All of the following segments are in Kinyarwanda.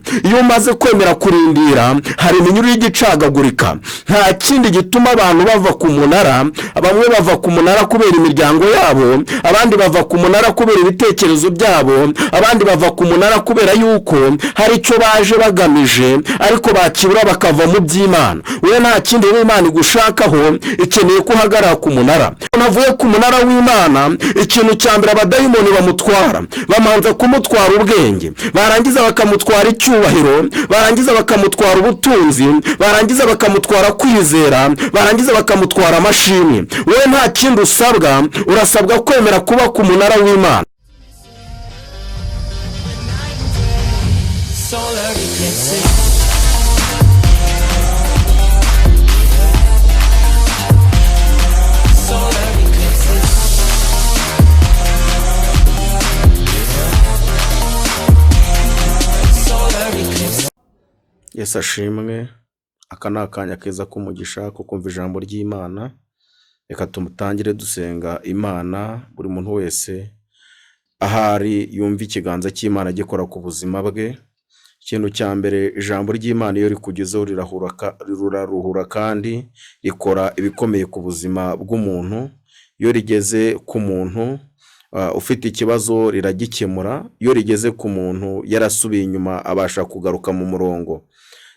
cyane. Iyo umaze kwemera kurindira, hari iminyururu y'igicagagurika. Nta kindi gituma abantu bava ku munara. Bamwe bava ku munara kubera imiryango yabo, abandi bava ku munara kubera ibitekerezo byabo, abandi bava ku munara kubera yuko hari icyo baje bagamije, ariko bakibura bakava mu by'Imana. Wowe nta kindi rero Imana igushakaho, ikeneye ko uhagarara ku munara. Umuntu avuye ku munara w'Imana, ikintu cya mbere abadayimoni bamutwara, bamanza kumutwara ubwenge, barangiza bakamutwara icyubahiro, barangiza bakamutwara ubutunzi, barangiza bakamutwara kwizera, barangiza bakamutwara amashimwe. Wowe nta kindi usabwa, urasabwa kwemera kuba ku munara w'Imana. Solar eclipses. Solar eclipses. Solar eclipses. Yesu ashimwe. Aka ni akanya keza k'umugisha ko kumva ijambo ry'Imana. Reka tumutangire dusenga Imana. Buri muntu wese ahari yumva ikiganza cy'Imana gikora ku buzima bwe. Ikintu cya mbere, ijambo ry'Imana iyo rikugezeho riraruhura kandi rikora ibikomeye ku buzima bw'umuntu. Iyo rigeze ku muntu ufite ikibazo, riragikemura. Iyo rigeze ku muntu yarasubiye inyuma, abasha kugaruka mu murongo.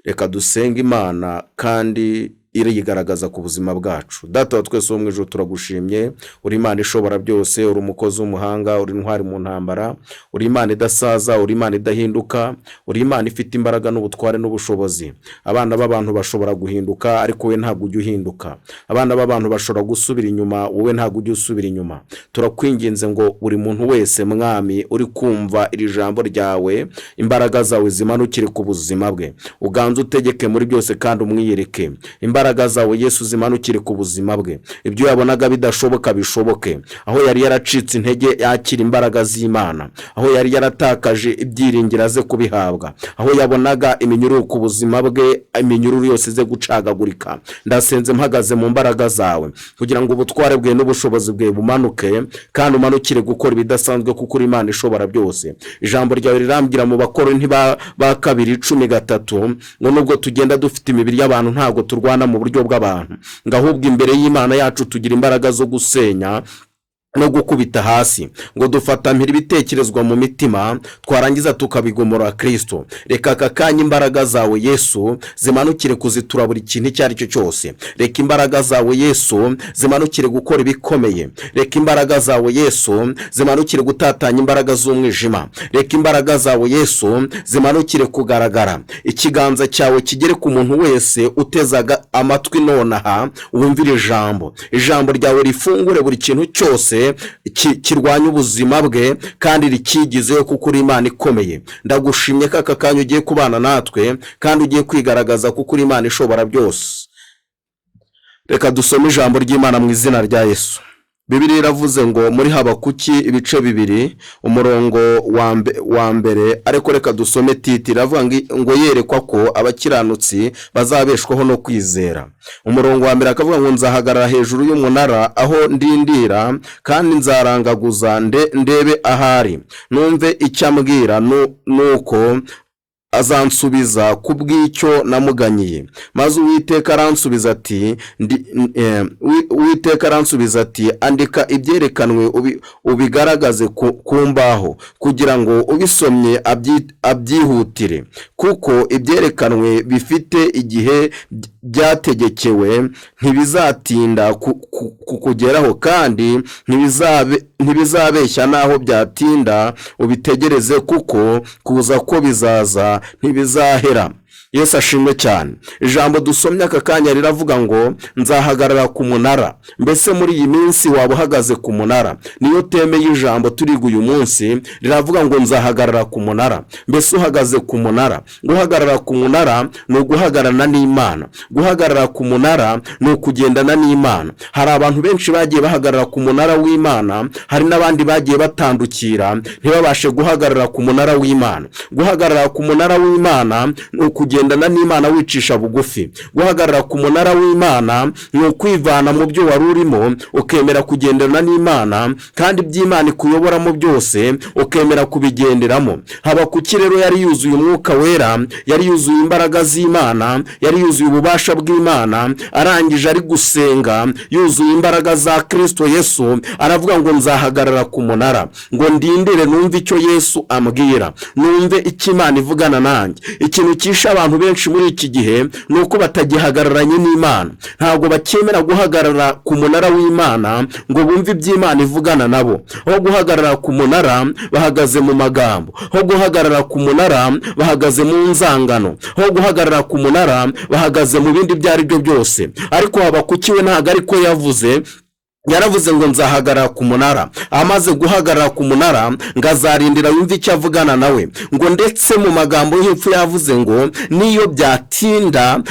Reka dusenge Imana kandi irigaragaza ku buzima bwacu. Data wa twese wo mu ijuru, turagushimye. Uri Imana ishobora byose, uri umukozi w'umuhanga, uri intwari mu ntambara, uri Imana idasaza, uri Imana idahinduka, uri Imana ifite imbaraga n'ubutware n'ubushobozi. Abana b'abantu bashobora guhinduka, ariko wowe ntabwo ujya uhinduka. Abana b'abantu bashobora gusubira inyuma, wowe ntabwo ujya usubira inyuma. Turakwinginze ngo buri muntu wese, Mwami, uri kumva iri jambo ryawe, imbaraga zawe zimanukire ku buzima bwe, uganze utegeke muri byose kandi umwiyereke. Imbaraga zawe, Yesu, zimanukire ku buzima bwe. Ibyo yabonaga bidashoboka bishoboke. Aho yari yaracitse intege, yakira imbaraga z'Imana. Aho yari yaratakaje ibyiringiro, aze kubihabwa. Aho yabonaga iminyururu ku buzima bwe, iminyururu yose ize gucagagurika. Ndasenze mpagaze mu mbaraga zawe kugira ngo ubutware bwe n'ubushobozi bwe bumanuke, kandi umanukire gukora ibidasanzwe, kuko uri Imana ishobora byose. Ijambo ryawe rirambwira mu Bakorinto ba kabiri 13 ngo nubwo tugenda dufite imibiri y'abantu, ntabwo turwana mu buryo bw'abantu, ngo ahubwo imbere y'Imana yacu tugira imbaraga zo gusenya no gukubita hasi, ngo dufatamira ibitekerezwa mu mitima, twarangiza tukabigomora Kirisito. Reka aka kanya imbaraga zawe, Yesu, zimanukire kuzitura buri kintu icyo ari cyo cyose. Reka imbaraga zawe, Yesu, zimanukire gukora ibikomeye. Reka imbaraga zawe, Yesu, zimanukire gutatanya imbaraga z'umwijima. Reka imbaraga zawe, Yesu, zimanukire kugaragara. Ikiganza cyawe kigere ku muntu wese utezaga amatwi nonaha wumvira ijambo. Ijambo ryawe rifungure buri kintu cyose kirwanya ubuzima bwe kandi rikigizeho, kuko uri Imana ikomeye. Ndagushimye ko aka kanya ugiye kubana natwe kandi ugiye kwigaragaza, kuko uri Imana ishobora byose. Reka dusome ijambo ry'Imana mu izina rya Yesu. Bibiliya iravuze ngo muri Habakuki ibice 2, umurongo wa mbere, ariko reka dusome titre. Iravuga ngo yerekwa ko abakiranutsi bazabeshwaho no kwizera. Umurongo wa mbere akavuga ngo: "Nzahagarara hejuru y'umunara aho ndindira, kandi nzarangaguza ndebe ahari, numve icyo ambwira, nuko azansubiza ku bw'icyo namuganyiye." Maze Uwiteka aransubiza ati: "Andika ibyerekanwe, ubigaragaze ku mbaho, kugira ngo ubisomye abyihutire, kuko ibyerekanwe bifite igihe byategekewe, ntibizatinda kukugeraho kandi ntibizabeshya. N'aho byatinda, ubitegereze, kuko kuza ko bizaza, ntibizahera." Yesu ashimwe cyane. Ijambo dusomye aka kanya riravuga ngo: "Nzahagarara ku munara." Mbese muri iyi minsi waba uhagaze ku munara? Niyo thème y'ijambo turiga uyu munsi. Riravuga ngo: "Nzahagarara ku munara." Mbese uhagaze ku munara? Guhagarara ku munara ni uguhagararana n'Imana. Guhagarara ku munara ni ukugendana n'Imana. Hari abantu benshi bagiye bahagarara ku munara w'Imana, hari n'abandi bagiye batandukira ntibabashe guhagarara ku munara w'Imana. Guhagarara ku munara w'Imana ni ukugendana n'Imana. ukugendana n'Imana wicisha bugufi. Guhagarara ku munara w'Imana ni ukwivana mu byo wari urimo, ukemera kugendana n'Imana, kandi iby'Imana ikuyoboramo byose ukemera kubigenderamo. Habakuki rero yari yuzuye Umwuka Wera, yari yuzuye imbaraga z'Imana, yari yuzuye ububasha bw'Imana. Arangije ari gusenga yuzuye imbaraga za Kristo Yesu, aravuga ngo nzahagarara ku munara, ngo ndindire numve icyo Yesu ambwira, numve icyo Imana ivugana nanjye. Ikintu cyishe abantu benshi muri iki gihe ni uko batagihagararanye n'Imana. Ntabwo bakemera guhagarara ku munara w'Imana ngo bumve iby'Imana ivugana nabo. Aho guhagarara ku munara bahagaze mu magambo, aho guhagarara ku munara bahagaze mu nzangano, aho guhagarara ku munara bahagaze mu bindi ibyo ari byo byose. Ariko Habakuki we ntabwo ariko yavuze. Yaravuze ngo nzahagarara ku munara. Amaze guhagarara ku munara, ngo azarindira yumve icyo avugana nawe. Ngo ndetse mu magambo y'epfo yavuze ngo niyo byatinda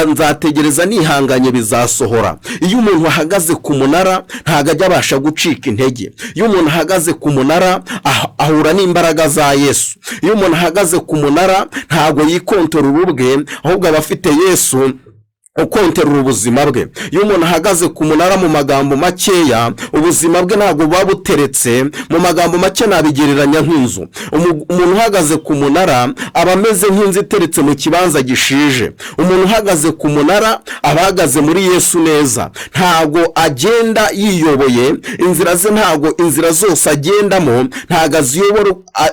nzategereza nihanganye, bizasohora. Iyo umuntu ahagaze ku munara ntabwo ajya abasha gucika intege. Iyo umuntu ahagaze ku munara ahura n'imbaraga za Yesu. Iyo umuntu ahagaze ku munara ntabwo yikontorora ubwe, ahubwo aba afite Yesu ukontorora ubuzima bwe. Iyo umuntu ahagaze ku munara, mu magambo makeya, ubuzima bwe ntabwo buba buteretse. Mu magambo make nabigereranya nk'inzu. Umuntu uhagaze ku munara aba ameze nk'inzu iteretse mu kibanza gishije. Umuntu uhagaze ku munara aba ahagaze muri Yesu neza. Ntabwo agenda yiyoboye inzira ze, ntabwo inzira zose agendamo ntabwo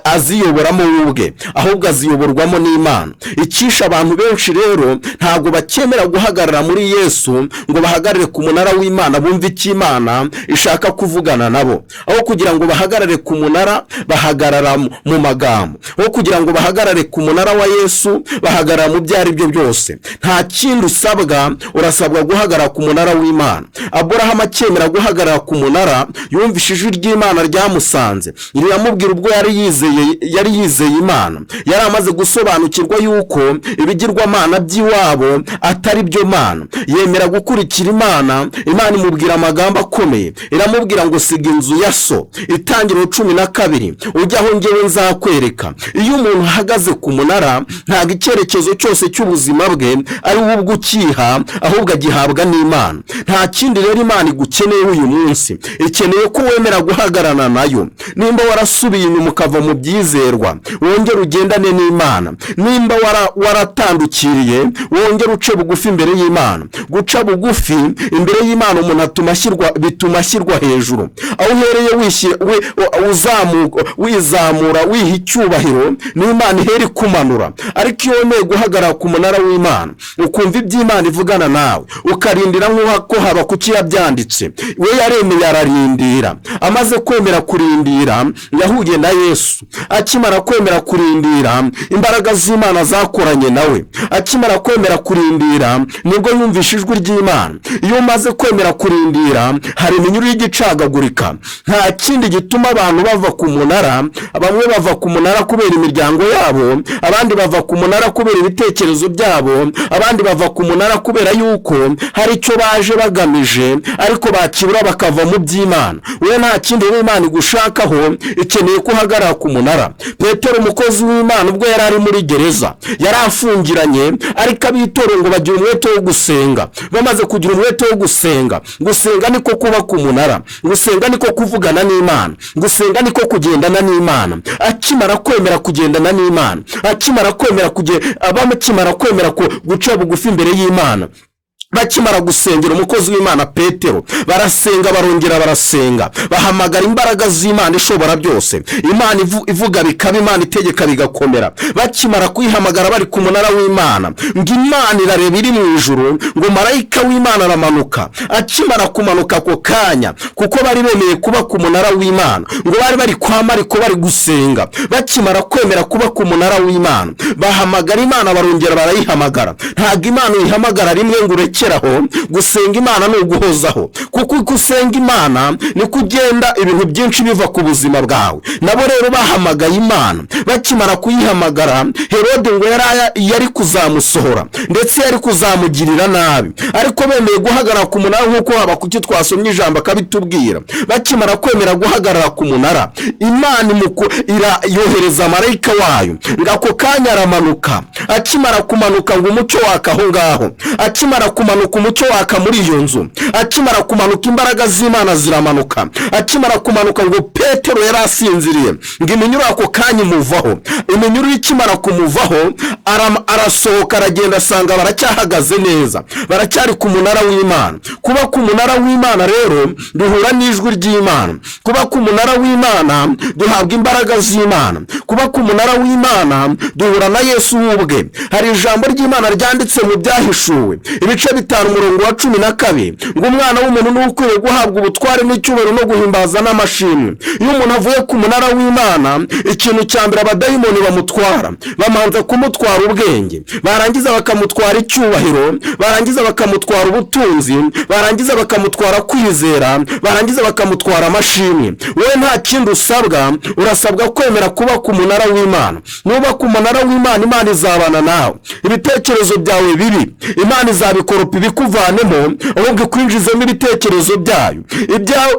aziyoboramo we ubwe, ahubwo aziyoborwamo n'Imana. Icyishe abantu benshi rero, ntabwo bakemera guhagarara muri Yesu ngo bahagarare ku munara w'Imana bumve icyo Imana ishaka kuvugana nabo. Aho kugira ngo bahagarare ku munara bahagarara mu magambo, aho kugira ngo bahagarare ku munara wa Yesu bahagarara mu byo ari byo byose. Nta kindi usabwa, urasabwa guhagarara ku munara w'Imana. Aburahamu akemera guhagarara ku munara, yumvise ijwi ry'Imana ryamusanze riramubwira. Ubwo yari yizeye Imana, yari amaze gusobanukirwa yuko ibigirwamana by'iwabo atari byo Mana, yemera gukurikira Imana. Imana imubwira amagambo akomeye, iramubwira ngo siga inzu ya so, Itangiriro 12, ujya aho ngewe nzakwereka. Iyo umuntu ahagaze ku munara, ntabwo icyerekezo cyose cy'ubuzima bwe ari we ubwe ukiha, ahubwo agihabwa n'Imana. Nta kindi rero Imana igukeneye uyu munsi, ikeneye ko wemera guhagararana nayo. Nimba warasubiye inyuma ukava mu byizerwa, wongere ugendane n'Imana. Nimba waratandukiriye, wongere uce bugufi imbere y'Imana. Guca bugufi imbere y'Imana umuntu atuma ashyirwa, bituma ashyirwa hejuru. Aho uhereye wizamura, wiha icyubahiro, n'Imana ihera ikumanura. Ariko iyo wemeye guhagarara ku munara w'Imana, ukumva iby'Imana ivugana nawe, ukarindira nk'uko Habakuki yabyanditse, we yaremeye ararindira. Amaze kwemera kurindira yahuye na Yesu. Akimara kwemera kurindira, imbaraga z'Imana zakoranye nawe. Akimara kwemera kurindira nibwo yumvishe ijwi ry'Imana. Iyo umaze kwemera kurindira hari iminyururu y'igicagagurika. Nta kindi gituma abantu bava ku munara. Bamwe bava ku munara kubera imiryango yabo, abandi bava ku munara kubera ibitekerezo byabo, abandi bava ku munara kubera yuko hari icyo baje bagamije ariko bakibura bakava mu by'Imana. We nta kindi rero Imana igushakaho, ikeneye ko uhagarara ku munara. Petero umukozi w'Imana, ubwo yari ari muri gereza, yari afungiranye, ariko ab'itorero ngo bagira umwete wo gusenga. Bamaze kugira umwete wo gusenga, gusenga niko kuba ku munara, gusenga niko kuvugana n'Imana, gusenga niko kugendana n'Imana. Akimara kwemera kugendana n'Imana, akimara kwemera abakimara kwemera guca bugufi imbere y'Imana, bakimara gusengera umukozi w'Imana Petero, barasenga, barongera barasenga, bahamagara imbaraga z'Imana ishobora byose, Imana ivuga bikaba, Imana itegeka bigakomera. Bakimara kuyihamagara bari ku munara w'Imana, ngo Imana irareba iri mu ijuru, ngo marayika w'Imana aramanuka. Akimara kumanuka ako kanya, kuko bari bemeye kuba ku munara w'Imana, ngo bari bari kwa Mariko bari gusenga, bakimara kwemera kuba ku munara w'Imana bahamagara Imana, barongera barayihamagara. Ntabwo Imana uyihamagara rimwe ngo urekere. urekeraho. Gusenga Imana ni uguhozaho, kuko uko usenga Imana niko ugenda ibintu byinshi biva ku buzima bwawe. Nabo rero bahamagaye Imana. Bakimara kuyihamagara, Herode ngo yari kuzamusohora, ndetse yari kuzamugirira nabi, ariko bemeye guhagarara ku munara, nk'uko haba kuki twasomye ijambo akabitubwira. Bakimara kwemera guhagarara ku munara, Imana yohereza marayika wayo, ngo ako kanya aramanuka. Akimara kumanuka, ngo umucyo waka aho ngaho. Akimara kumanuka, umucyo waka muri iyo nzu. Akimara kumanuka, imbaraga z'Imana ziramanuka. Akimara kumanuka, ngo Petero yari asinziriye, ngo iminyururu ako kanya imuvaho. Iminyururu ikimara kumuvaho, arasohoka, aragenda, asanga baracyahagaze neza, baracyari ku munara w'Imana. Kuba ku munara w'Imana rero, duhura n'ijwi ry'Imana. Kuba ku munara w'Imana, duhabwa imbaraga z'Imana. Kuba ku munara w'Imana, duhura na Yesu ubwe. Hari ijambo ry'Imana ryanditse mu Byahishuwe ibice 5, umurongo wa 12, ngo umwana w'umuntu niwe ukwiye guhabwa ubutware n'icyubahiro no guhimbaza n'amashimwe. Iyo umuntu avuye ku munara w'Imana, ikintu cya mbere abadayimoni bamutwara, bamanza kumutwara ubwenge, barangiza bakamutwara icyubahiro, barangiza bakamutwara ubutunzi, barangiza bakamutwara kwizera, barangiza bakamutwara amashimwe. Wowe nta kindi usabwa, urasabwa kwemera kuba ku munara w'Imana. Nuba ku munara w'Imana, Imana izabana nawe. Ibitekerezo byawe bibi, Imana izabikoropa ibikuvanemo, ahubwo ikwinjizemo ibitekerezo byayo.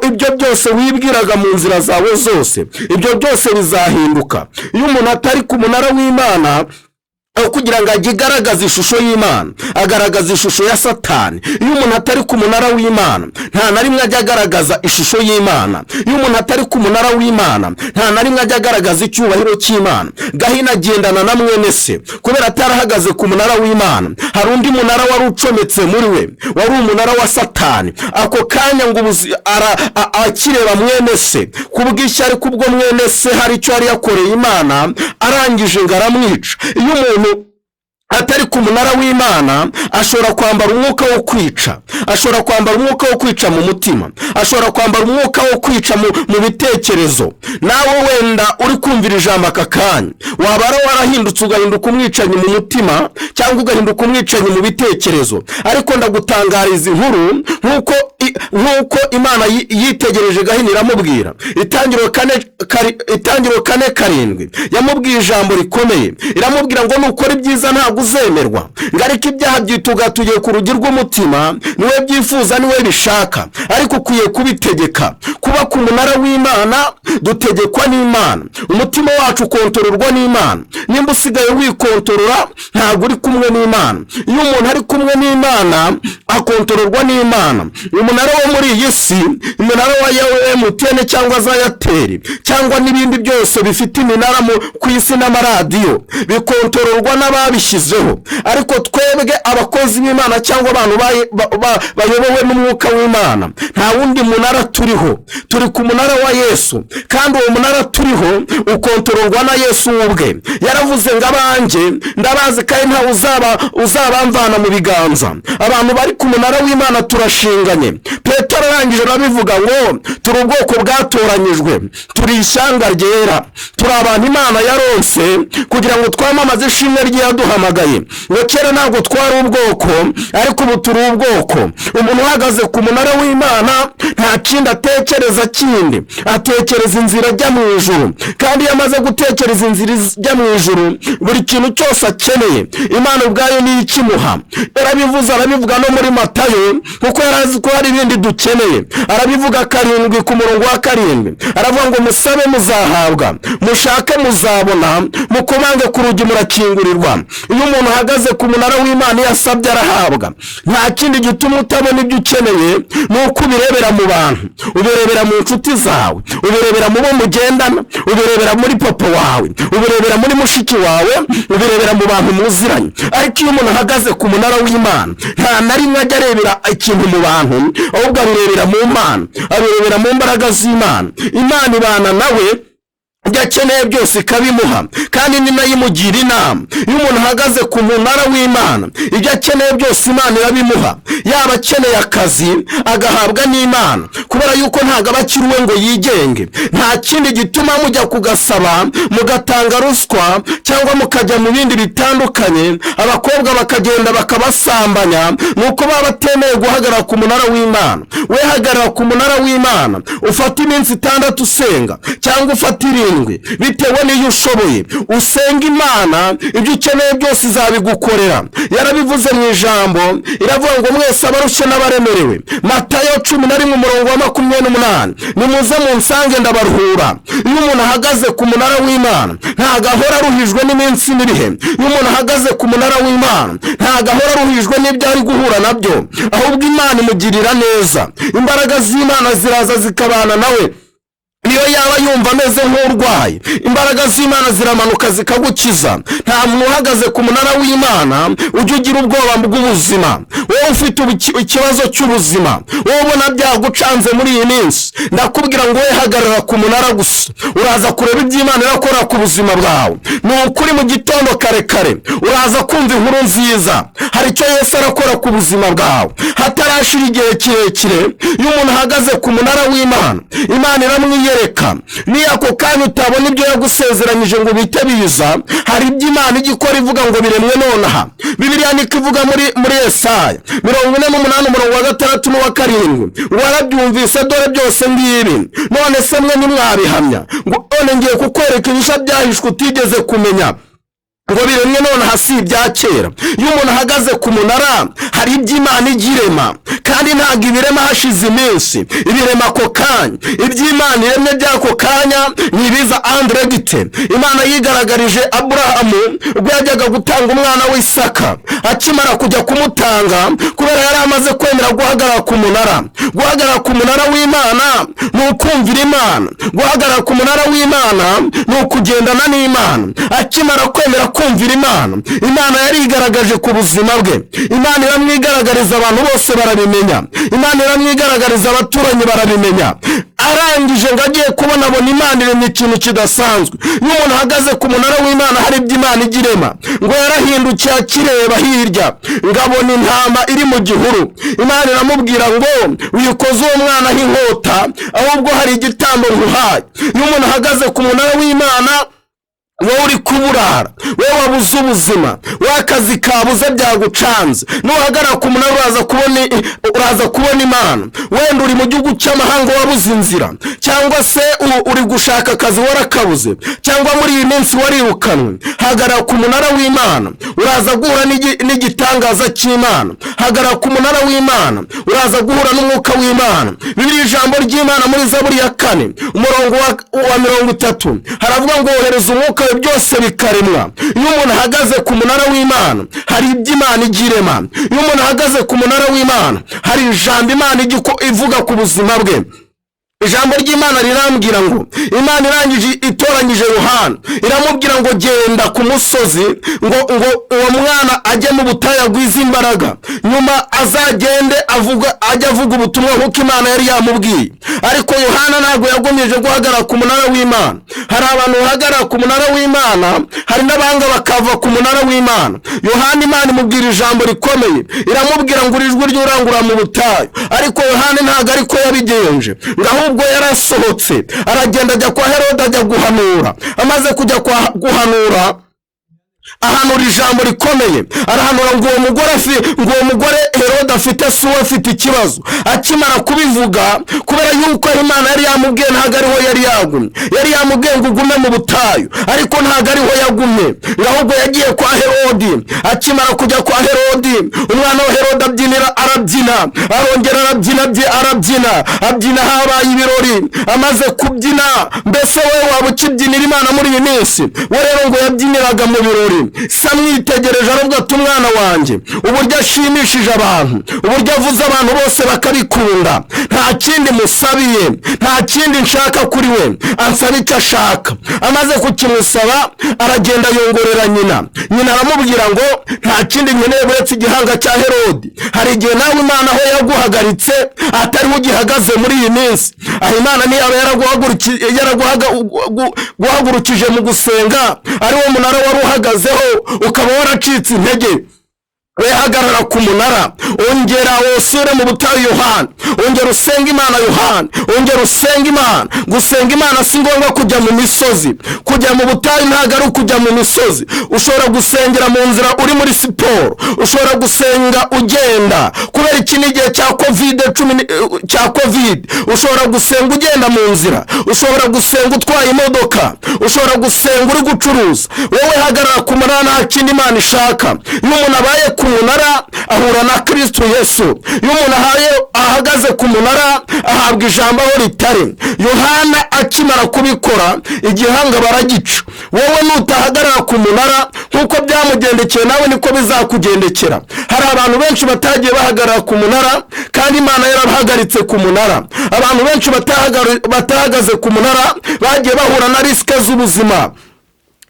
Ibyo byose wibwiraga mu nzira zawe zose, ibyo byose bizahinduka. Iyo umuntu atari ku munara w'Imana, aho kugira ngo ajye agaragaza ishusho y'Imana, agaragaza ishusho ya Satani. Iyo umuntu atari ku munara w'Imana, nta na rimwe ajya agaragaza ishusho y'Imana. Iyo umuntu atari ku munara w'Imana, nta na rimwe ajya agaragaza icyubahiro cy'Imana. Gahini agendana na mwene se kubera atarahagaze ku munara w'Imana. Hari undi munara wari ucometse muri we, wari umunara wa Satani. Ako kanya ngo akireba mwene se, kubw'ishyari, kubwo mwene se hari icyo yari yakoreye Imana, arangije ngo aramwica. Iyo umuntu atari ku munara w'Imana, ashobora kwambara umwuka wo kwica, ashobora kwambara umwuka wo kwica mu mutima, ashobora kwambara umwuka wo kwica mu bitekerezo. Nawe wenda uri kumvira ijambo aka kanya, waba warahindutse ugahinduka umwicanyi mu mutima, cyangwa ugahinduka umwicanyi mu bitekerezo. Ariko ndagutangariza inkuru nk'uko Imana yitegereje Gahini iramubwira. Itangiriro 4:7, yamubwiye ijambo rikomeye, iramubwira ngo nukora ibyiza ntabwo uzemerwa, ngo ariko ibyaha byitugatuye ku rugi rw'umutima, niwe byifuza, niwe bishaka, ariko ukwiye kubitegeka. Kuba ku munara w'Imana, dutegekwa n'Imana, umutima wacu ukontororwa n'Imana. Nimba usigaye wikontorora, ntabwo uri kumwe n'Imana. Iyo umuntu ari kumwe n'Imana, akontororwa n'Imana. Umunara wo muri iyi si, umunara wa MTN cyangwa za Airtel cyangwa n'ibindi byose bifite iminara ku isi n'amaradiyo, bikontororwa n'ababishyizeho. Ariko twebwe abakozi b'Imana cyangwa abantu bayobowe n'umwuka w'Imana, nta wundi munara turiho, turi ku munara wa Yesu. Kandi uwo munara turiho ukontororwa na Yesu ubwe. Yaravuze ngo abanjye ndabazi, kandi ntawe uzabamvana mu biganza. Abantu bari ku munara w'Imana turashinganye. Petero arangije arabivuga ngo turi ubwoko bwatoranyijwe, turi ishyanga ryera, turi abantu Imana yaronse kugira ngo twamamaze ishimwe ry'iyaduhamagaye. Ngo kera ntabwo twari ubwoko, ariko ubu turi ubwoko. Umuntu uhagaze ku munara w'Imana nta kindi atekereza kindi, atekereza inzira ajya mu ijuru. Kandi iyo amaze gutekereza inzira ijya mu ijuru, buri kintu cyose akeneye Imana ubwayo niyo ikimuha. Yarabivuze, arabivuga no muri Matayo, kuko yari azi ko hari ibindi dukeneye. Arabivuga 7 ku murongo wa 7, aravuga ngo musabe muzahabwa, mushake muzabona, mukomange ku rugi murakingurirwa. Iyo umuntu ahagaze ku munara w'Imana, iyo asabye arahabwa. Nta kindi gituma utabona ibyo ukeneye, ni uko ubirebera mu bantu, ubirebera mu nshuti zawe, ubirebera mu bo mugendana, ubirebera muri papa wawe, ubirebera muri mushiki wawe, ubirebera mu bantu muziranye. Ariko iyo umuntu ahagaze ku munara w'Imana, nta na rimwe ajya arebera ikintu mu bantu, ahubwo abirebera mu Mana, abirebera mu mbaraga z'Imana. Imana ibana nawe. Ibyo akeneye byose ikabimuha, kandi ni nayo imugira inama. Iyo umuntu ahagaze ku munara w'Imana, ibyo akeneye byose Imana irabimuha. Yaba akeneye akazi, agahabwa n'Imana, kubera yuko ntabwo aba akiri uwe ngo yigenge. Nta kindi gituma mujya kugasaba, mugatanga ruswa cyangwa mukajya mu bindi bitandukanye, abakobwa bakagenda bakabasambanya, ni uko baba batemeye guhagarara ku munara w'Imana. We hagarara ku munara w'Imana, ufate iminsi 6 usenga cyangwa ufate 7 bitewe n'iyo ushoboye, usenga Imana, ibyo ukeneye byose izabigukorera. Yarabivuze mu ijambo, iravuga ngo mwese abarushye n'abaremerewe, Matayo 11 umurongo wa 28, nimuze munsange ndabaruhura. Iyo umuntu ahagaze ku munara w'Imana ntabwo ahora aruhijwe n'iminsi n'ibihe. Iyo umuntu ahagaze ku munara w'Imana ntabwo ahora aruhijwe n'ibyo ari guhura nabyo, ahubwo Imana imugirira neza. Imbaraga z'Imana ziraza zikabana nawe. Niyo yaba yumva ameze nk'urwaye, imbaraga z'Imana ziramanuka zikagukiza. Nta muntu uhagaze ku munara w'Imana ujya ugira ubwoba bw'ubuzima. Wowe ufite ikibazo cy'ubuzima, wowe ubona byagucanze muri iyi minsi, ndakubwira ngo wowe hagarara ku munara gusa, uraza kureba ibyo Imana irakora ku buzima bwawe. Ni ukuri, mu gitondo kare kare uraza kumva inkuru nziza. Hari icyo Yesu arakora ku buzima bwawe hatarashira igihe kirekire. Iyo umuntu ahagaze ku munara w'Imana, Imana iramwiyereka. Niyo ako kanya utabona ibyo yagusezeranyije ngo bite biza, hari ibyo Imana ijya ikora ivuga ngo biremwe nonaha. Bibiliya niko ivuga muri Yesaya 48 umurongo wa 6 n'uwa 7, ngo warabyumvise, dore byose ngibi, none se mwe ntimwabihamya? Ngo none ngiye kukwereka ibishya byahishwe utigeze kumenya, ngo biremwe nonaha, si ibya kera. Iyo umuntu ahagaze ku munara, hari ibyo Imana ijya irema, kandi ntabwo ibirema hashize iminsi, ibirema ako kanya. Ibyo Imana iremye by'ako kanya ni ibiza en direct. Imana yigaragarije Aburahamu ubwo yajyaga gutanga umwana w'Isaka. Akimara kujya kumutanga, kubera yari amaze kwemera guhagarara ku munara. Guhagarara ku munara w'Imana ni ukumvira Imana. Guhagarara ku munara w'Imana ni ukugendana n'Imana. Akimara kwemera kumvira Imana, Imana yarigaragaje ku buzima bwe. Imana iramwigaragariza, abantu bose barabimenya. Imana iramwigaragariza, abaturanyi barabimenya. Arangije ngo agiye kubona, abona Imana iremye ikintu kidasanzwe. Iyo umuntu ahagaze ku munara w'Imana, hari ibyo Imana ijya irema. Ngo yarahindukiye, akireba hirya, ngo abona intama iri mu gihuru. Imana iramubwira ngo wikoze uwo mwana inkota, ahubwo hari igitambo nkuhaye. Iyo umuntu ahagaze ku munara w'Imana, wowe uri kuburara, wowe wabuze ubuzima, wowe akazi kabuze byagucanze, nuhagarara ku munara uraza kubona Imana. Wenda uri mu gihugu cy'amahanga, wabuze inzira, cyangwa se uri gushaka akazi warakabuze, cyangwa muri iyi minsi warirukanwe, hagarara ku munara w'Imana, uraza guhura n'igitangaza cy'Imana. Hagarara ku munara w'Imana, uraza guhura n'umwuka w'Imana. Bibiliya, ijambo ry'Imana muri Zaburi ya 4 umurongo wa 30, haravuga ngo wohereza umwuka we byose bikaremwa. Iyo umuntu ahagaze ku munara w'Imana, hari ibyo Imana ijya irema. Iyo umuntu ahagaze ku munara w'Imana, hari ijambo Imana ijya ivuga ku buzima bwe. Ijambo ry'Imana rirambwira ngo Imana irangije itoranyije Yohana, iramubwira ngo genda ku musozi, ngo uwo mwana ajye mu butayu agwize imbaraga, nyuma azagende avuga, ajye avuga ubutumwa nk'uko Imana yari yamubwiye. Ariko Yohana ntabwo yagumije guhagarara ku munara w'Imana. Hari abantu bahagarara ku munara w'Imana, hari n'abanga bakava ku munara w'Imana. Yohana, Imana imubwira ijambo rikomeye, iramubwira ngo ijwi ry'urangurura mu butayu. Ariko Yohana ntabwo ariko yabigenje, ngo ahubwo yarasohotse aragenda ajya kwa Herode, ajya guhanura. Amaze kujya kwa guhanura, ahanura ijambo rikomeye, arahanura ngo uwo mugore ngo uwo mugore Herode afite si uwe, afite ikibazo. Akimara kubivuga, kubera yuko Imana yari yamubwiye, ntabwo ariho yari yagumye. Yari yamubwiye ngo ugume mu butayu, ariko ntabwo ariho yagumye, ngo ahubwo yagiye kwa Herodi. Akimara kujya kwa Herodi, umwana wa Herode abyinira, arabyina, arongera arabyina, arabyina, abyina, habaye ibirori. Amaze kubyina, mbese wowe waba ukibyinira Imana muri iyi minsi? We rero ngo yabyiniraga mu birori. Se amwitegereje aravuga ati: "Umwana wanjye, uburyo ashimishije abantu, uburyo avuze abantu bose bakabikunda, nta kindi musabiye, nta kindi nshaka kuri we, ansaba icyo ashaka." Amaze kukimusaba, aragenda yongorera nyina. Nyina aramubwira ngo: "Nta kindi nkeneye uretse igihanga cya Herodi." Hari igihe nawe Imana aho yaguhagaritse atariho ugihagaze muri iyi minsi. Aho Imana ntiyaba yaraguhagurukije mu gusenga, ari wo munara wari uhagazeho, ukaba waracitse intege. We hagarara ku munara, ongera wosure mu butayu Yohana, ongera usenge Imana Yohana, ongera usenge Imana. Gusenga Imana si ngombwa kujya mu misozi. Kujya mu butayu ntabwo ari ukujya mu misozi. Ushobora gusengera mu nzira uri muri siporo, ushobora gusenga ugenda. Kubera iki ni igihe cya COVID cumi cya COVID, ushobora gusenga ugenda mu nzira, ushobora gusenga utwaye imodoka, ushobora gusenga uri gucuruza. Wowe hagarara ku munara, nta kindi Imana ishaka. Iyo umuntu abaye ku munara ahura na Kristo Yesu. Iyo umuntu ahagaze ku munara ahabwa ijambo aho ritari. Yohana akimara kubikora, igihanga baragica. Wowe nutahagarara ku munara nk'uko byamugendekeye, nawe niko bizakugendekera. Hari abantu benshi batagiye bahagarara ku munara kandi Imana yarabahagaritse ku munara. Abantu benshi batahagaze ku munara bagiye bahura na risque z'ubuzima.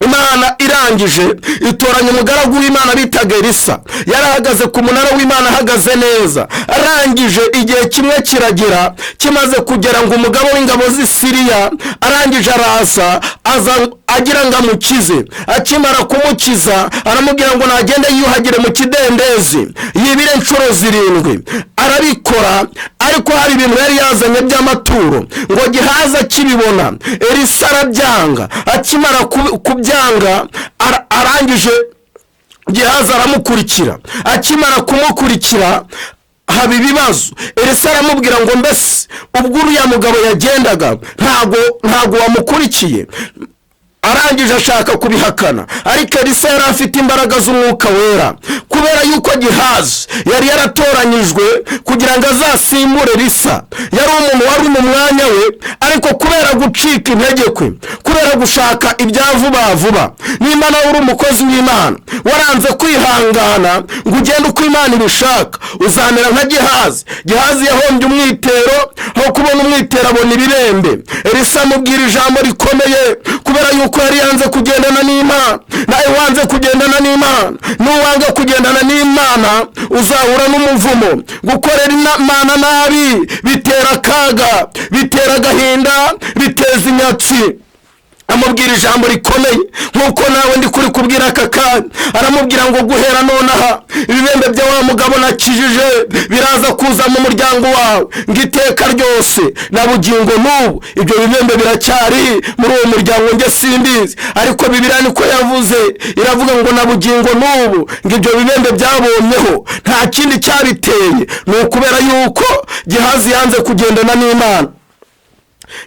Imana irangije itoranya umugaragu w'Imana bitaga Elisa. Yarahagaze ku munara w'Imana, ahagaze neza. Arangije igihe kimwe kiragera, kimaze kugera ngo umugabo w'ingabo z'i Siriya arangije araza, aza agira ngo amukize. Akimara kumukiza, aramubwira ngo nagende yiyuhagire mu kidendezi, yibire inshuro 7. Arabikora, ariko hari ibintu yari yazanye by'amaturo. Ngo Gihaza akibibona, Elisa arabyanga. Akimara kubyanga, arangije Gihaza aramukurikira. Akimara kumukurikira haba ibibazo. Elisa aramubwira ngo: "Mbese ubwo uriya mugabo yagendaga ntago wamukurikiye?" Arangije ashaka kubihakana, ariko Elisa yari afite imbaraga z'Umwuka Wera. Kubera yuko Gihazi yari yaratoranyijwe kugira ngo azasimbure Elisa, yari umuntu wari mu mwanya we, ariko kubera gucika intege kwe, kubera gushaka ibya vuba vuba. Nimba nawe uri umukozi w'Imana waranze kwihangana ngo ugende uko Imana ibishaka, uzamera nka Gihazi. Gihazi yahombye umwitero, aho kubona umwitero abona ibibembe. Elisa amubwira ijambo rikomeye kubera yuko yari yanze kugendana n'Imana. Nawe wanze kugendana n'Imana, n'uwanga kugendana n'Imana uzahura n'umuvumo. Gukorera Imana nabi bitera akaga, bitera agahinda, biteza inyatsi. Amubwira ijambo rikomeye nk'uko nawe ndi kuri kubwira aka kanya. Aramubwira ngo: "Guhera nonaha ibibembe bya wa mugabo nakijije biraza kuza mu muryango wawe ngo iteka ryose na bugingo n'ubu." Ibyo bibembe biracyari muri uwo muryango, njye simbizi, ariko Bibiliya niko yavuze. Iravuga ngo na bugingo n'ubu ngo ibyo bibembe byabonyeho. Nta kindi cyabiteye, ni ukubera yuko Gihazi yanze kugendana n'Imana.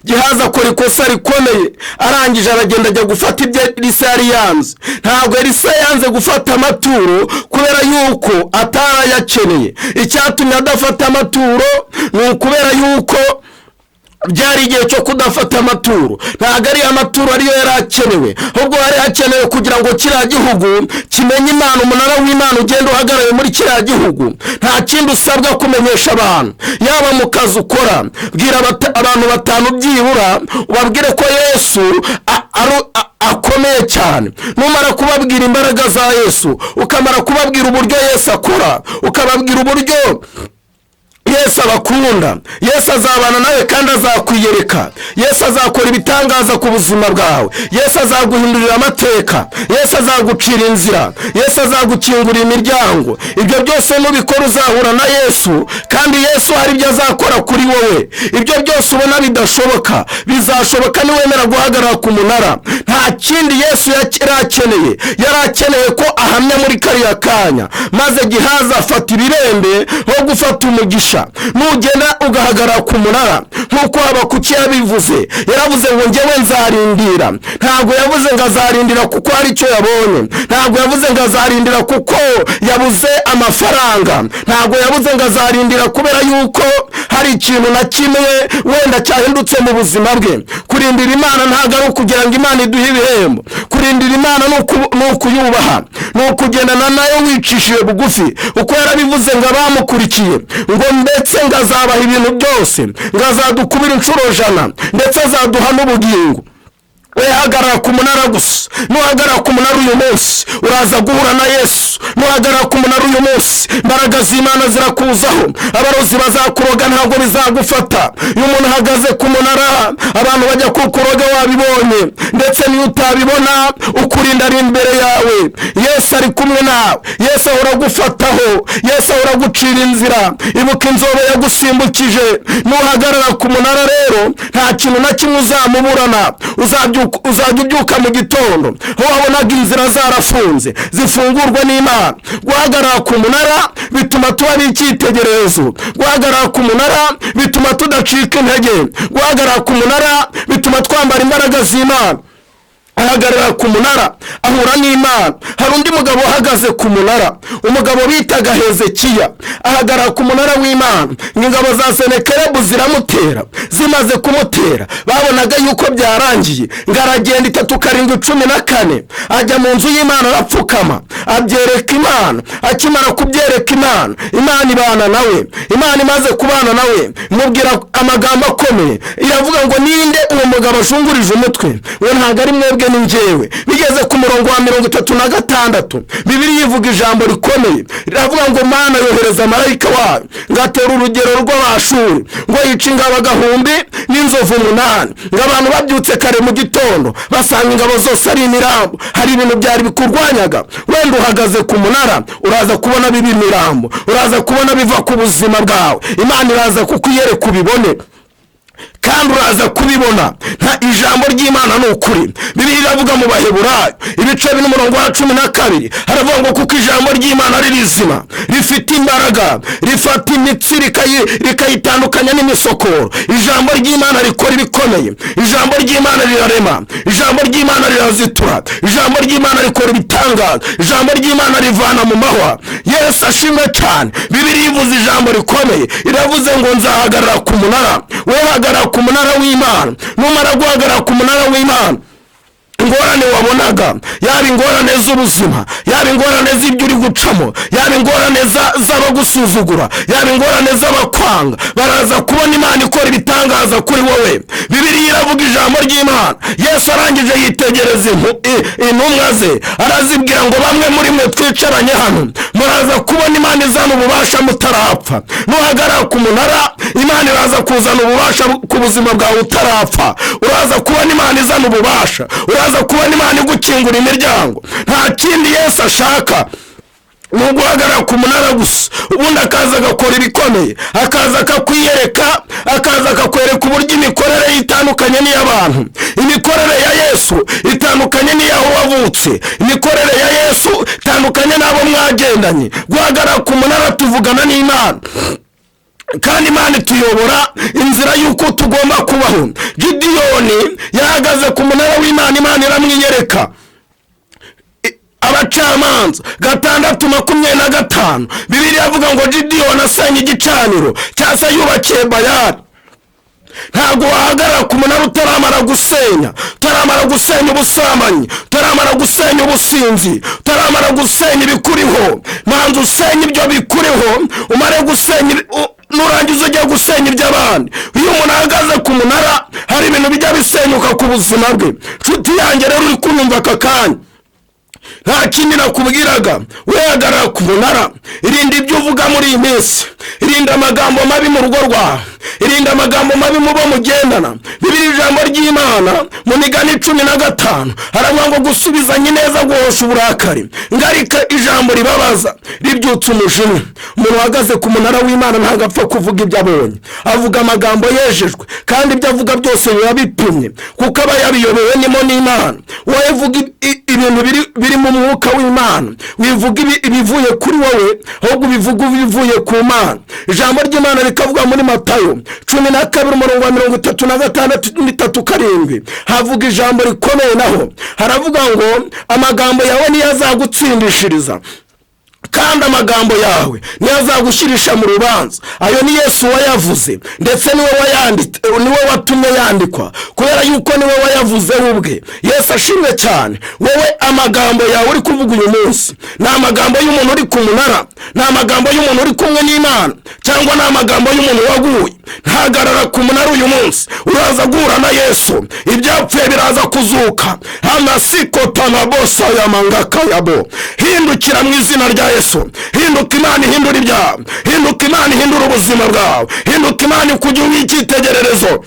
Gihazi akora ikosa rikomeye. Arangije aragenda ajya gufata ibyo Elisa yari yanze. Ntabwo Elisa yanze gufata amaturo kubera yuko atarayakeneye. Icyatumye adafata amaturo ni ukubera yuko byari igihe cyo kudafata amaturo. Ntabwo ari amaturo ariyo yari akenewe, ahubwo hari hakenewe kugira ngo kiriya gihugu kimenye Imana, umunara w'Imana ugenda uhagarare muri kiriya gihugu. Nta kindi usabwa kumenyesha abantu, yaba mu kazi ukora, bwira abantu batanu byibura, ubabwire ko Yesu akomeye cyane. Numara kubabwira imbaraga za Yesu, ukamara kubabwira uburyo Yesu akora, ukababwira uburyo Yesu abakunda, Yesu azabana nawe kandi azakwiyereka. Yesu azakora ibitangaza ku buzima bwawe. Yesu azaguhindurira amateka. Yesu azagucira inzira. Yesu azagukingurira imiryango. Ibyo byose nubikora uzahura na Yesu, kandi Yesu hari ibyo azakora kuri wowe. Ibyo byose ubona bidashoboka bizashoboka niwemera guhagarara ku munara. Nta kindi Yesu yari akeneye, yari akeneye ko ahamya muri kariya kanya. Maze Gihaza afata ibibembe aho gufata umugisha. munara, nugenda ugahagarara ku munara nk'uko Habakuki yabivuze, yaravuze ngo njyewe nzarindira. Ntabwo yavuze ngo azarindira kuko hari icyo yabonye, ntabwo yavuze ngo azarindira kuko yabuze amafaranga, ntabwo yavuze ngo azarindira kubera yuko hari ikintu na kimwe wenda cyahindutse mu buzima bwe. Kurindira Imana ntabwo ari ukugira ngo Imana iduhe ibihembo. Kurindira Imana ni ukuyubaha, ni ukugendana nayo wicishije bugufi, kuko yarabivuze ngo abamukurikiye ngo ndetse ngo azabaha ibintu byose, ngo azadukubira inshuro 100, ndetse azaduha n'ubugingo. We hagarara ku munara gusa. Nuhagarara ku munara uyu munsi, uraza guhura na Yesu. Nuhagarara ku munara uyu munsi, imbaraga z'Imana zirakuzaho. Abarozi bazakuroga ntabwo bizagufata. Iyo umuntu ahagaze ku munara, abantu bajya kukuroga wabibonye, ndetse niyo utabibona, ukurinda ari imbere yawe. Yesu ari kumwe nawe, Yesu ahora agufataho, Yesu ahora agucira inzira. Ibuka inzobe yagusimbukije. Nuhagarara ku munara rero, nta kintu na kimwe uzamuburana. Uzajya ubyuka mu gitondo, aho wabonaga inzira zarafunze zifungurwa n'Imana. Guhagarara ku munara bituma tuba icyitegererezo. Guhagarara ku munara bituma tudacika intege. Guhagarara ku munara bituma twambara imbaraga z'Imana. Ahagarara ku munara, ahura n'Imana. Hari undi mugabo uhagaze ku munara, umugabo bitaga Hezekiya, ahagarara ku munara w'Imana. Ingabo za Senekerebu ziramutera. Zimaze kumutera, babonaga yuko byarangiye, ngo aragenda 3:7:14, ajya mu nzu y'Imana, arapfukama, abyereka Imana. Akimara kubyereka Imana, Imana ibana nawe. Imana imaze kubana nawe, imubwira amagambo akomeye, iravuga ngo ninde uwo mugabo ashungurije umutwe? We ntabwo ari mwebwe, ni njyewe. Bigeze ku murongo wa 36, Bibiliya ivuga ijambo rikomeye, riravuga ngo Mana yohereza marayika wayo, ngo atera urugero rw'Abashuri, ngo yica ingabo agahumbi n'inzovu 8, ngo abantu babyutse kare mu gitondo basanga ingabo zose ari imirambo. Hari ibintu byari bikurwanyaga, wenda uhagaze ku munara, uraza kubona biba imirambo, uraza kubona biva ku buzima bwawe. Imana iraza kukwiyereka ubibone, kandi uraza kubibona. Nta ijambo ry'Imana ni ukuri. Bibiliya iravuga mu Baheburayo ibice 4 umurongo wa 12, haravuga ngo kuko ijambo ry'Imana ari rizima, rifite imbaraga, rifata imitsi rikayitandukanya n'imisokoro. Ijambo ry'Imana rikora ibikomeye. Ijambo ry'Imana rirarema. Ijambo ry'Imana rirazitura. Ijambo ry'Imana rikora ibitangaza. Ijambo ry'Imana rivana mu mahwa. Yesu ashimwe cyane. Bibiliya ivuze ijambo rikomeye, iravuze ngo nzahagarara ku munara. We hagarara ku munara w'Imana. Numara guhagarara ku munara w'Imana, ingorane wabonaga, yaba ingorane z'ubuzima, yaba ingorane z'ibyo uri gucamo, yaba ingorane z'abagusuzugura, yaba ingorane z'abakwanga, baraza kubona Imana ikora ibitangaza kuri wowe. Bibiliya iravuga ijambo ry'Imana. Yesu arangije yitegereza intumwa ze, arazibwira ngo bamwe muri mwe twicaranye hano muraza kubona Imana izana ububasha mutarapfa. Nuhagarara ku munara, Imana iraza kuzana ububasha ku buzima bwawe utarapfa. Uraza kubona Imana izana ububasha, uraza kubona Imana igukingura imiryango. Nta kindi Yesu ashaka, ni uguhagarara ku munara gusa, ubundi akaza agakora ibikomeye, akaza akakwiyereka, akaza akakwereka uburyo imikorere ye itandukanye n'iy'abantu. Imikorere ya Yesu itandukanye n'iy'aho wavutse. Imikorere ya Yesu itandukanye n'abo mwagendanye. Guhagarara ku munara, tuvugana n'Imana, kandi Imana ituyobora inzira y'uko tugomba kubaho. Gidiyoni yahagaze ku munara w'Imana, Imana iramwiyereka. Abacamanza 6:25, Bibiliya avuga ngo Gidiyoni asenya igicaniro cyangwa se yubakiye Bayali. Ntabwo wahagarara ku munara utaramara gusenya, utaramara gusenya ubusambanyi, utaramara gusenya ubusinzi, utaramara gusenya ibikuriho. Manza usenya ibyo bikuriho, umare gusenya nurangiza ujya gusenya iby'abandi. Iyo umuntu ahagaze ku munara, hari ibintu bijya bisenyuka ku buzima bwe. Nshuti yanjye rero uri kunyumva aka kanya, nta kindi nakubwiraga, wehagarara ku munara. Irinda ibyo uvuga muri iyi minsi, irinda amagambo mabi mu rugo rwawe. Irinde amagambo mabi mubo mugendana. Bibiri ijambo ry'Imana mu migani 15 haravuga ngo gusubizanya ineza guhosha uburakari, ngarika ijambo ribabaza ribyutsa umujinya. Umuntu uhagaze ku munara w'Imana ntabwo apfa kuvuga ibyo abonye, avuga amagambo yejejwe, kandi ibyo avuga byose biba bipimye, kuko aba yabiyobewe nimo n'Imana. Wowe vuga ibintu biri mu mwuka w'Imana, wivuga ibivuye kuri wowe, ahubwo ubivuga ibivuye ku Mana. Ijambo ry'Imana rikavuga muri Matayo 12 umurongo wa 36 37, havuga ijambo rikomeye, naho haravuga ngo amagambo yawe niyo azagutsindishiriza, kandi amagambo yawe niyo azagushyirisha mu rubanza. Ayo ni Yesu wayavuze, ndetse niwe wayanditse, niwe watumye yandikwa, kubera yuko niwe wayavuze we ubwe. Yesu ashimwe cyane. Wowe amagambo yawe uri kuvuga uyu munsi ni amagambo y'umuntu uri ku munara, ni amagambo y'umuntu uri kumwe n'Imana, cyangwa ni amagambo y'umuntu waguye? Ntagarara ku munara uyu munsi, uraza guhura na Yesu, ibyapfuye biraza kuzuka. Amasikotanabosa ya mangakayabo. Hindukira mu izina rya Yesu. Hinduka, Imana ihindura ibyawe. Hinduka, Imana ihindura ubuzima bwawe. Hinduka, Imana ikugira icyitegererezo.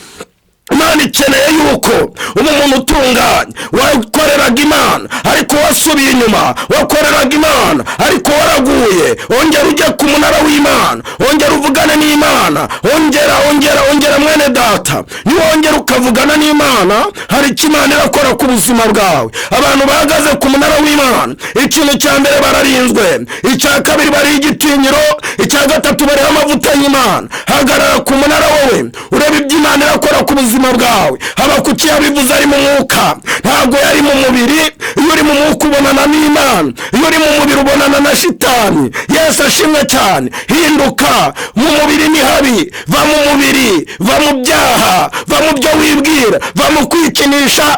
Imana ikeneye yuko uba umuntu utunganye. Wakoreraga Imana ariko wasubiye inyuma, wakoreraga Imana ariko waraguye. Ongera ujye ku munara w'Imana, ongera uvugane n'Imana, ongera, ongera, ongera mwene data. Niwongera ukavugana n'Imana, hari icyo Imana irakora ku buzima bwawe. Abantu bahagaze ku munara w'Imana, ikintu cya mbere bararinzwe, icya kabiri bariho igitinyiro, icya gatatu bariho amavuta y'Imana. Hagarara ku munara wowe, urebe ibyo Imana irakora ku buzima bwawe. Habakuki yabivuze ari mu mwuka, ntabwo yari mu mubiri. Iyo uri mu mwuka ubonana n'Imana, iyo uri mu mubiri ubonana na shitani. Yesu ashimwe cyane. Hinduka, mu mubiri ni habi. Va mu mubiri, va mu byaha, va mu byo wibwira, va mu kwikinisha,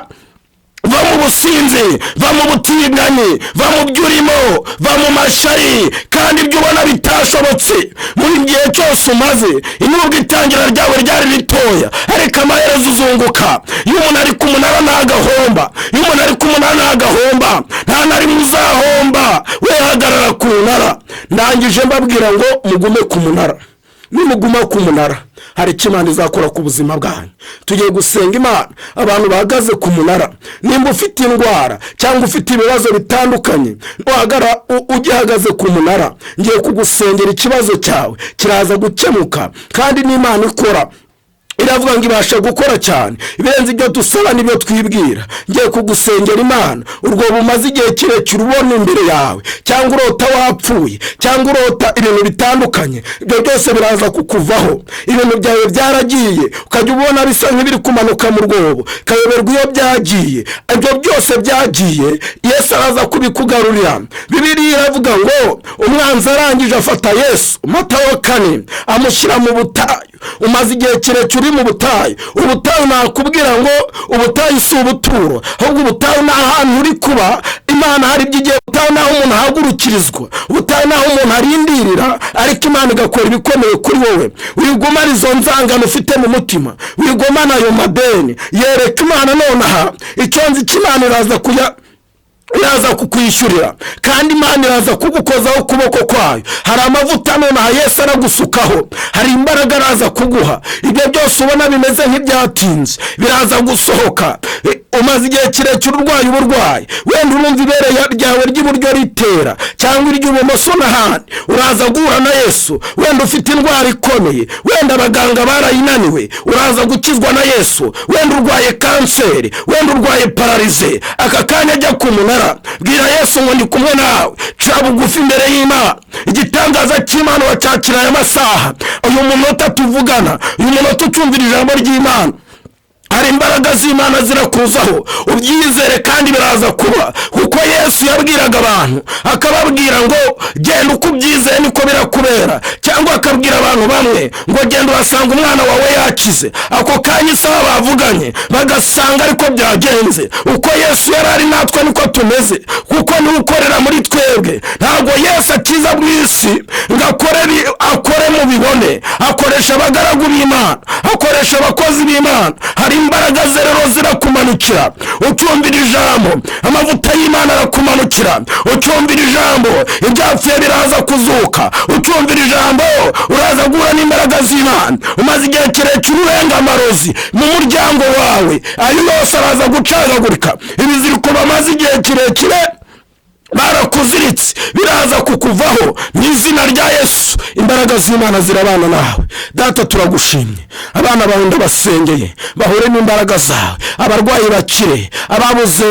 va mu businzi, va mu butinganyi, va mu byo urimo, va mu mashyari. Kandi ibyo ubona bitashobotse muri gihe cyose umaze, nubwo itangira ryawe ryari ritoya, ariko amaherezo uzunguka. Iyo umuntu ari ku munara ntagahomba, iyo umuntu ari ku munara ntagahomba, nta na rimwe uzahomba. We hagarara ku munara. Ndangije mbabwira ngo mugume ku munara. Nimuguma ku munara, hari icyo Imana izakora ku buzima bwanyu. Tugiye gusenga Imana. Abantu bahagaze ku munara, nimba ufite indwara cyangwa ufite ibibazo bitandukanye, ugihagaze ku munara, ngiye kugusengera, ikibazo cyawe kiraza gukemuka. Kandi n'Imana ikora, iravuga ngo ibasha gukora cyane ibirenze ibyo dusaba n'ibyo twibwira. Ngiye kugusengera Imana, urwo bumaze igihe kirekire ubona imbere yawe, cyangwa urota wapfuye, cyangwa urota ibintu bitandukanye, ibyo byose biraza kukuvaho. Ibintu byawe byaragiye, ukajya ubona bisa nk'ibiri kumanuka mu rwobo, ukayoberwa iyo byagiye. Ibyo byose byagiye, Yesu araza kubikugarurira. Bibiliya iravuga ngo umwanzi arangije afata Yesu, Matayo 4, amushyira mu butayu. Umaze igihe kirekire uri mu butayu. Ubutayu, nakubwira ngo ubutayu si ubuturo, ahubwo ubutayu ni ahantu uri kuba Imana hari ibyo igiye. Ubutayu ni aho umuntu ahagurukirizwa, ubutayu ni aho umuntu arindirira, ariko Imana igakora ibikomeye kuri wowe. Wigumana izo nzangano ufite mu mutima, wigumana ayo madeni, yereka Imana nonaha. Icyo nzi cy'Imana iraza kuya, iraza kukwishyurira, kandi Imana iraza kugukozaho ukuboko kwayo. Hari amavuta nonaha Yesu aragusukaho, hari imbaraga araza kuguha. Ibyo byose ubona bimeze nk'ibyatinze biraza gusohoka. Umaze igihe kirekire urwaye uburwayi, wenda urumva ibere ryawe ry'iburyo ritera cyangwa iry'ibumoso n'ahandi, uraza guhura na Yesu. Wenda ufite indwara ikomeye, wenda abaganga barayinaniwe, uraza gukizwa na Yesu. Wenda urwaye kanseri, wenda urwaye pararize, aka kanya ajya ku munara, bwira Yesu ngo ndi kumwe nawe. Ca bugufi imbere y'Imana. Igitangaza cy'Imana wacyakira aya masaha, uyu munota tuvugana, uyu munota ucumvira ijambo ry'Imana. Hari imbaraga z'Imana zirakuzaho, ubyizere kandi biraza kuba, kuko Yesu yabwiraga abantu akababwira ngo genda uko ubyizeye niko birakubera, cyangwa akabwira abantu bamwe ngo genda urasanga umwana wawe yakize. Ako kanya isaha bavuganye bagasanga ariko byagenze. Uko Yesu yari ari natwe niko tumeze, kuko niwe ukorera muri twebwe. Ntabwo Yesu akiza mu isi ngo akore mubibone. Akoresha abagaragu b'Imana, akoresha abakozi b'Imana. Hari imbaraga ze rero zirakumanukira ucyumvira ijambo, amavuta y'Imana arakumanukira ucyumvira ijambo, ibyapfuye biraza kuzuka ucyumvira ijambo, uraza guhura n'imbaraga z'Imana. Umaze igihe kirekire urenga amarozi mu muryango wawe, ayo yose araza gucagagurika. Ibiziriko bamaze igihe kirekire barakuziritse biraza kukuvaho mu izina rya Yesu. Imbaraga z'Imana zirabana nawe. Data, turagushimye. Abana bawe ndabasengeye, bahure n'imbaraga zawe, abarwayi bakire, ababuze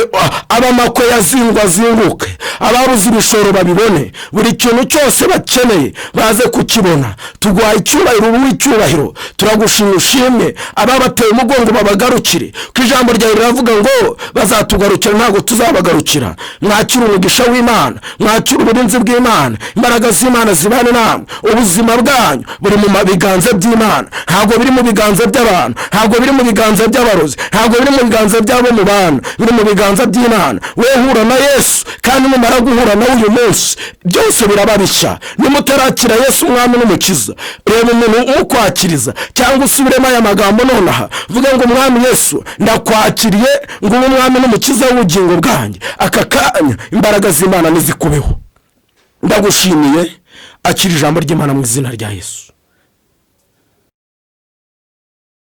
abamakwe yazingwa azinguke, ababuze ibishoro babibone, buri kintu cyose bakeneye baze kukibona. Tuguhaye icyubahiro, ubu icyubahiro turagushimye, ushimwe. Ababateye umugongo babagarukire, ko ijambo ryawe riravuga ngo bazatugarukira, ntabwo tuzabagarukira. Mwakire umugisha w'Imana, mwakire uburinzi bw'Imana, imbaraga z'Imana zibane namwe. Ubuzima bwanyu buri mu biganza by'Imana, ntabwo biri mu biganza by'abantu, ntabwo biri mu biganza by'abarozi, ntabwo biri mu biganza by'abo mu bantu, biri mu biganza by'Imana. We hura na Yesu, kandi numara guhura nawe uyu munsi byose biraba bishya. Nimutarakira Yesu umwami n'umukiza, reba umuntu umukwakiriza cyangwa usubiremo aya magambo nonaha, vuga ngo: "Umwami Yesu, ndakwakiriye ngo ube umwami n'umukiza w'ubugingo bwanjye." Aka kanya imbaraga z'Imana nizikubeho. Ndagushimiye, akira ijambo ry'Imana mu izina rya Yesu.